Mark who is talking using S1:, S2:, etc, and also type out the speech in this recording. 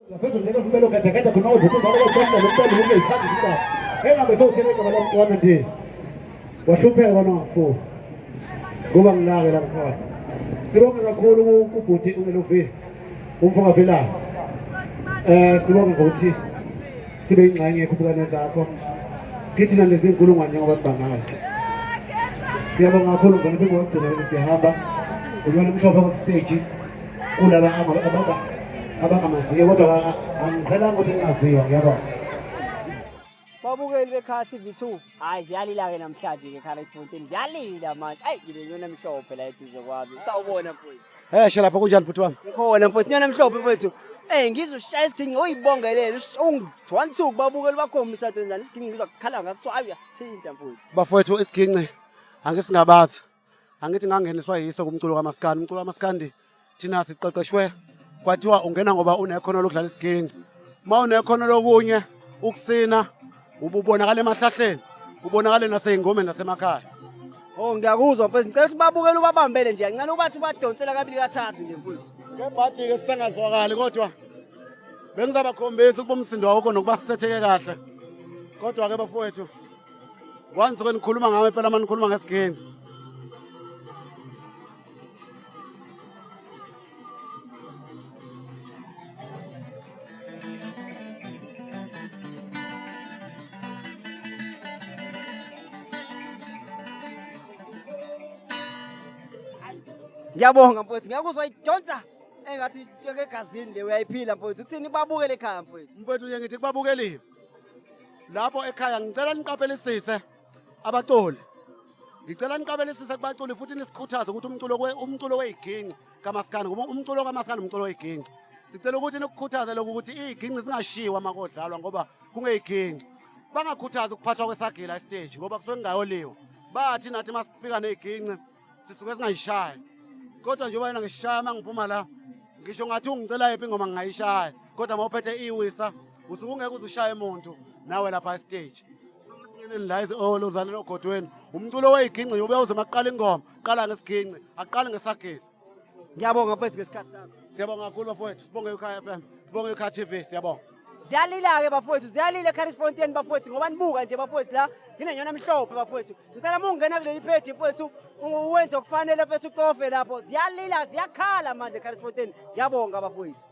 S1: Laphethu njeke vumelo gadagada khona kodwa uthi ngeke xesha lo mntwana ungeyithanda izindaba. Engabe sewuthele igama lamntwana nje. Wahlupheka kona mfo. Ngoba ngilake la mfana. Sibonge kakhulu kubhuti ungeluvi. Umfo kaVelani. Sibonge ngokuthi sibe ingxenye yekhupukane zakho. Kithina lezi inkulungwane njengoba sibangaka nje. Siyabonga kakhulu mfana bengogcina bese siyahamba. Uyona umhlophe ku stage kulaba abangamaziyo kodwa angiqhelanga ukuthi ngingaziwa ngiyabonga.
S2: Babukeli beKhaya TV2, hayi ziyalila-ke namhlanje-ke Khaya Fontein, ziyalila manje. Ayi ngibe nyona emhlophe la eduze kwami. Sawubona mfowethu.
S1: Eshe lapha kunjani bhuti wami?
S2: Ngikhona mfowethu, nyona emhlophe mfowethu. Eh ngizwe ushaya isiginci uyibongelele, one two kubabukeli bakhombisa njani isiginci ngizwa kukhala ngathi hayi uyasithinta mfowethu.
S1: Bafowethu isiginci angisingabazi. Angithi ngangeniswa yiso kumculo kaMaskandi. Umculo kaMaskandi thina siqeqeshwe kwathiwa ungena ngoba unekhono lokudlala isiginci. Uma unekhono lokunye ukusina ububonakala emahlahleni, ubonakale nasey'ngomeni nasemakhaya.
S2: Oh ngiyakuzwa mfowethu, ngicela ukuthi babukele ubabambele nje kancane ubathi ubadonsela kabili kathathu nje mfowethu.
S1: Ngebhadi-ke sisengazwakali kodwa bengizabakhombisa ukuba umsindo wawukho nokuba sisetheke kahle. Kodwa-ke bafowethu kwanisuke nikhuluma ngami phela uma nikhuluma ngesiginci.
S2: Ngiyabonga mfowethu, ngiyakuzwa idonsa engathi itsheke egazini le uyayiphila mfowethu. Uthini babukele ekhaya mfowethu?
S1: Mfowethu nje ngithi kubabukeliwe lapho ekhaya ngicela niqaphelisise abaculi. Ngicela niqaphelisise kubaculi futhi nisikhuthaze ukuthi umculo weyiginci kaMaskandi ngoba umculo kaMaskandi umculo weyiginci. Sicela ukuthi nikukhuthaze lokhu ukuthi iyiginci zingashiwa makodlalwa ngoba kungeyiginci. Bangakhuthazi ukuphathwa kwesagila estage ngoba kusuke kungayoliwa. Bathi nathi masifika neyiginci sisuke singayishayi. Kodwa njengoba yena ngishaya uma ngiphuma la ngisho ngathi ungicela yiphi ingoma ngingayishaya kodwa uma uphethe iwisa usuke ungeke uze ushaye muntu nawe lapha estage. La oludlalela ogodweni umculo weyiginci ube uze maqala ingoma qala ngesiginci aqale ngesagila.
S2: Ngiyabonga mfowethu ngesikhathi sakho.
S1: Siyabonga kakhulu bafowethu, sibonge uKhaya FM, sibonge uKhaya TV, siyabonga.
S2: Ziyalila-ke bafowethu, ziyalila eCurries Fontein bafowethu ngoba nibuka nje bafowethu la nginenyona emhlophe bafowethu. Ngicela uma ungena kuleli page mfowethu uwenze okufanele mfethu ucofe lapho. Ziyalila, ziyakhala manje eCurries Fontein. Ngiyabonga bafowethu.